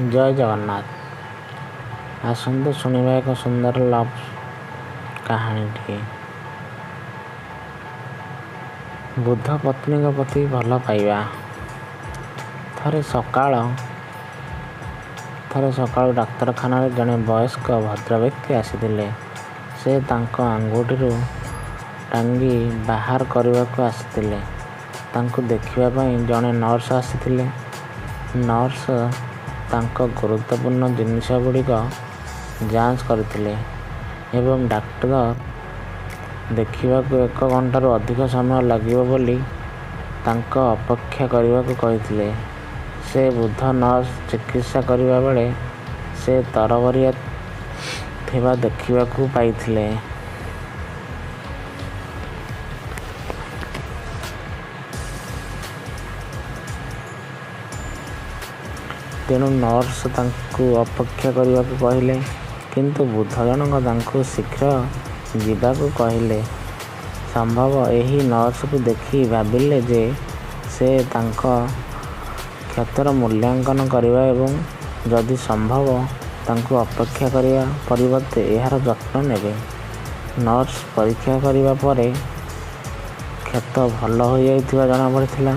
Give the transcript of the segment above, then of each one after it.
ଜୟ ଜଗନ୍ନାଥ। ଆସନ୍ତୁ ଶୁଣିବା ଏକ ସୁନ୍ଦର ଲଭ୍ କାହାଣୀଟିଏ। ବୃଦ୍ଧ ପତ୍ନୀଙ୍କ ପ୍ରତି ଭଲ ପାଇବା। ଥରେ ସକାଳୁ ଡାକ୍ତରଖାନାରେ ଜଣେ ବୟସ୍କ ଭଦ୍ରବ୍ୟକ୍ତି ଆସିଥିଲେ। ସେ ତାଙ୍କ ଆଙ୍ଗୁଠିରୁ ଟାଙ୍ଗି ବାହାର କରିବାକୁ ଆସିଥିଲେ। ତାଙ୍କୁ ଦେଖିବା ପାଇଁ ଜଣେ ନର୍ସ ଆସିଥିଲେ। ନର୍ସ ତାଙ୍କ ଗୁରୁତ୍ୱପୂର୍ଣ୍ଣ ଜିନିଷଗୁଡ଼ିକ ଯାଞ୍ଚ କରିଥିଲେ ଏବଂ ଡାକ୍ତର ଦେଖିବାକୁ ଏକ ଘଣ୍ଟାରୁ ଅଧିକ ସମୟ ଲାଗିବ ବୋଲି ତାଙ୍କ ଅପେକ୍ଷା କରିବାକୁ କହିଥିଲେ। ସେ ବୃଦ୍ଧ ନର୍ସ ଚିକିତ୍ସା କରିବା ବେଳେ ସେ ତରବରିଆ ଥିବା ଦେଖିବାକୁ ପାଇଥିଲେ। ତେଣୁ ନର୍ସ ତାଙ୍କୁ ଅପେକ୍ଷା କରିବାକୁ କହିଲେ, କିନ୍ତୁ ବୃଦ୍ଧ ଜଣକ ତାଙ୍କୁ ଶୀଘ୍ର ଯିବାକୁ କହିଲେ। ସମ୍ଭବ ଏହି ନର୍ସକୁ ଦେଖି ଭାବିଲେ ଯେ ସେ ତାଙ୍କ କ୍ଷତର ମୂଲ୍ୟାଙ୍କନ କରିବା ଏବଂ ଯଦି ସମ୍ଭବ ତାଙ୍କୁ ଅପେକ୍ଷା କରିବା ପରିବର୍ତ୍ତେ ଏହାର ଯତ୍ନ ନେବେ। ନର୍ସ ପରୀକ୍ଷା କରିବା ପରେ କ୍ଷତ ଭଲ ହୋଇଯାଇଥିବା ଜଣାପଡ଼ିଥିଲା।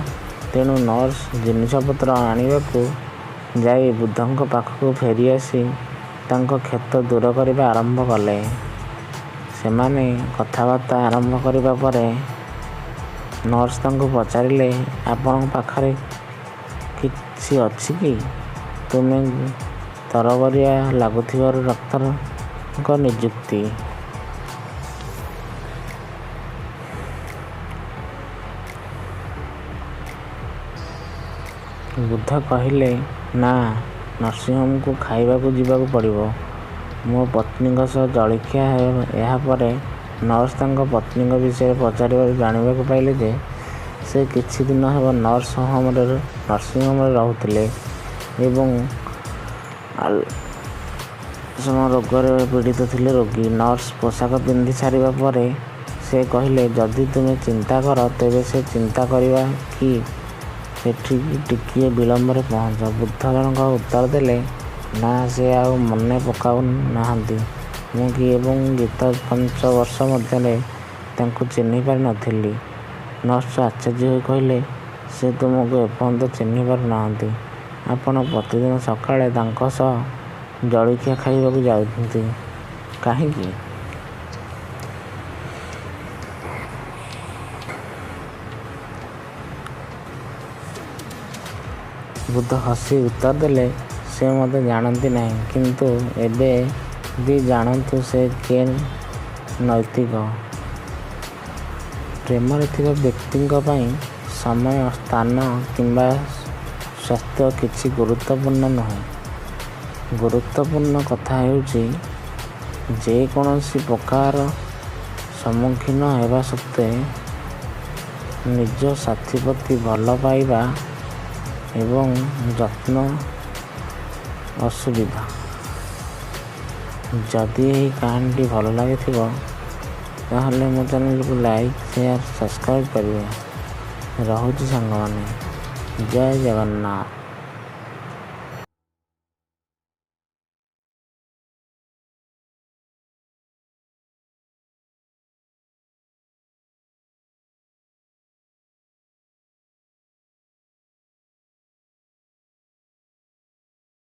ତେଣୁ ନର୍ସ ଜିନିଷପତ୍ର ଆଣିବାକୁ ଯାଇ ବୃଦ୍ଧଙ୍କ ପାଖକୁ ଫେରିଆସି ତାଙ୍କ କ୍ଷତ ଦୂର କରିବା ଆରମ୍ଭ କଲେ। ସେମାନେ କଥାବାର୍ତ୍ତା ଆରମ୍ଭ କରିବା ପରେ ନର୍ସ ତାଙ୍କୁ ପଚାରିଲେ, ଆପଣଙ୍କ ପାଖରେ କିଛି ଅଛି କି? ତୁମେ ତରବରିଆ ଲାଗୁଥିବାରୁ ଡାକ୍ତରଙ୍କ ନିଯୁକ୍ତି। ବୃଦ୍ଧ କହିଲେ, ନା, ନର୍ସିଂହୋମକୁ ଖାଇବାକୁ ଯିବାକୁ ପଡ଼ିବ। ମୋ ପତ୍ନୀଙ୍କ ସହ ଜଳଖିଆ। ଏହାପରେ ନର୍ସ ତାଙ୍କ ପତ୍ନୀଙ୍କ ବିଷୟରେ ପଚାରିବାରୁ ଜାଣିବାକୁ ପାଇଲେ ଯେ ସେ କିଛି ଦିନ ହେବ ନର୍ସିଂହୋମରେ ରହୁଥିଲେ ଏବଂ ଆଲସମ ରୋଗରେ ପୀଡ଼ିତ ଥିଲେ ରୋଗୀ। ନର୍ସ ପୋଷାକ ପିନ୍ଧି ସାରିବା ପରେ ସେ କହିଲେ, ଯଦି ତୁମେ ଚିନ୍ତା କର, ତେବେ ସେ ଚିନ୍ତା କରିବା କି ସେଠିକି ଟିକିଏ ବିଳମ୍ବରେ ପହଞ୍ଚ। ବୃଦ୍ଧ ଜଣକ ଉତ୍ତର ଦେଲେ, ନା, ସେ ଆଉ ମନେ ପକାଉ ନାହାନ୍ତି ମୁଁ କିଏ ଏବଂ ଗତ 5 ବର୍ଷ ମଧ୍ୟରେ ତାଙ୍କୁ ଚିହ୍ନି ପାରି ନଥିଲି। ନର୍ସ ଆଶ୍ଚର୍ଯ୍ୟ ହୋଇ କହିଲେ, ସେ ତୁମକୁ ଏପର୍ଯ୍ୟନ୍ତ ଚିହ୍ନି ପାରୁନାହାନ୍ତି? ଆପଣ ପ୍ରତିଦିନ ସକାଳେ ତାଙ୍କ ସହ ଜଳଖିଆ ଖାଇବାକୁ ଯାଉଛନ୍ତି କାହିଁକି? ବୃଦ୍ଧ ହସି ଉତ୍ତର ଦେଲେ, ସେ ମୋତେ ଜାଣନ୍ତି ନାହିଁ, କିନ୍ତୁ ଏବେ ବି ଜାଣନ୍ତୁ ସେ କିଏ ନୈତିକ। ପ୍ରେମରେ ଥିବା ବ୍ୟକ୍ତିଙ୍କ ପାଇଁ ସମୟ, ସ୍ଥାନ କିମ୍ବା ସ୍ୱାସ୍ଥ୍ୟ କିଛି ଗୁରୁତ୍ୱପୂର୍ଣ୍ଣ ନୁହେଁ। ଗୁରୁତ୍ୱପୂର୍ଣ୍ଣ କଥା ହେଉଛି ଯେକୌଣସି ପ୍ରକାର ସମ୍ମୁଖୀନ ହେବା ସତ୍ତ୍ୱେ ନିଜ ସାଥୀ ପ୍ରତି ଭଲ ପାଇବା ଏବଂ ଯତ୍ନ ଅସୁବିଧା। ଯଦି ଏହି କାହାଣୀଟି ଭଲ ଲାଗିଥିବ ତାହେଲେ ମୋ ଚ୍ୟାନେଲକୁ ଲାଇକ୍, ସେୟାର, ସବସ୍କ୍ରାଇବ୍ କରିବେ। ରହୁଛି ସାଙ୍ଗମାନେ, ଜୟ ଜଗନ୍ନାଥ।